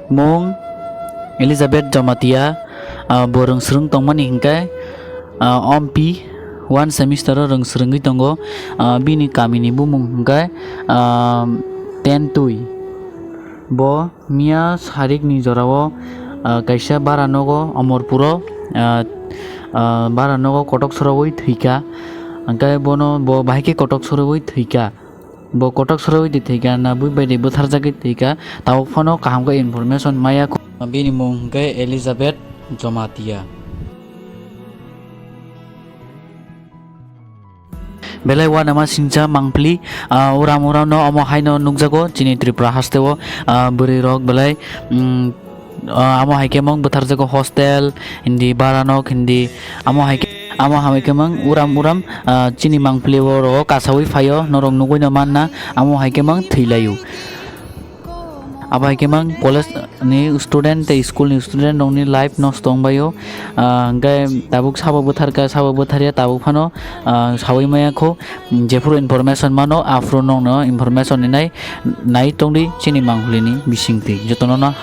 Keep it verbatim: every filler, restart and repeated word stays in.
Mung Elizabeth Jamatia, ah, bo rwngswrwng tongmani hinkhe, ah, ompi one semester o rwngswrwngwi tongo. Ah, bini kamini bumung hinkhe, ah, Tentwi. Bo miya sarikni jorao, ah, kaisa bara nogo Omorpuro, ah, ah, bara nogo kotok sorowi thwikha. Hinkhe bono bo bahai khe kotok sorowi thwikha. Bo kotok sorowi di thwikha na bui bai di bwtharjagwi thwikha. Tabuk phano kaham khe information maya kho. Bini mung hinkhe Elizabeth Jamatia. Belai uanama singcha mangpili, ah, uram uram no omo haino nukjago chini Tripura hasteo, ah, bwrwi rok belai, mm, ah, amo hai khe mung bwtharjago hostel hindi, bara nok hindi, amo hai khe, amo hai khe mung uram uram, ah, chini mangpili o rogo kasawi phaio, norok nugwi no manna, amo hai khe mung thwilaio. Abo hai khe mang college ni student tei school ni student rok ni life nosto wng bai o. Ah, hingke tabuk sabo bwthar kha, sabo bwthar ya, tabuk phano, ah, sawi maya kho. Jephuru information mano, aphuru nokno information ni nai, nai tongdi chini mangpili ni bisingtwi. Jotono no ham.